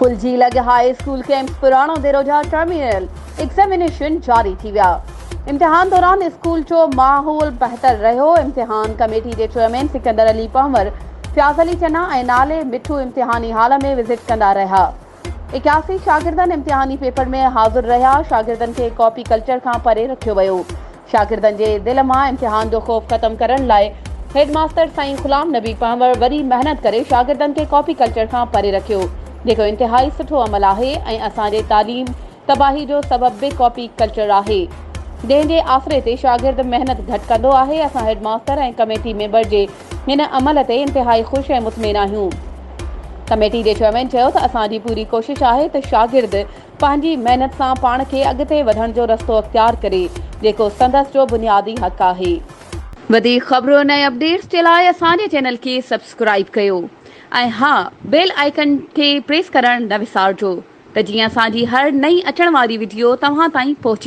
ڦلجي لڳ high school camp پراڻو ديرو جا ٽرمينل ايگزامينيشن جاري ٿي ويا. امتحان دوران اسڪول جو ماحول بهتر رهيو. امتحان ڪميٽي جي چيئرمين سڪندر علي پنهور، فياض علي چنا ۽ نالي مٺو امتحاني هال ۾ وزٽ ڪندا رهيا. 81 شاگردن امتحاني پيپر ۾ حاضر رهيا. شاگردن کي ڪاپي ڪلچر کان پري رکيو ويو. شاگردن جي دل مان امتحان جو خوف ختم ڪرڻ لاء هيڊ ماستر سائين غلام نبي پنهور وڏي محنت ڪري شاگردن کي ڪاپي ڪلچر کان پري رکيو جيڪو انتهائي سٺو عمل آهي ۽ اسان جي تعليم تباهي جو سبب به ڪاپي ڪلچر آهي جنهن جي آسري تي شاگرد محنت گهٽ ڪندو آهي اسان هيڊ ماستر ۽ ڪميٽي ميمبر جي هن عمل تي انتهائي خوش ۽ مطمئن آهيون ڪميٽي جي چيئرمين چيو ته اسان جي پوري ڪوشش آهي ته شاگرد پنهنجي محنت سان پاڻ کي اڳتي وڌڻ جو رستو اختيار ڪري، جيڪو سندس جو بنيادي حق آهي. وڌيڪ خبرن ۽ اپڊيٽس جي لاء اسان جي چينل کي سبسڪرائيب ڪيو ۽ ها بيل آئيڪن کي پريس ڪرڻ نه وسارجو ته جيئن اسان جي هر نئين اچڻ واري وڊيو توهان تائين پهچي.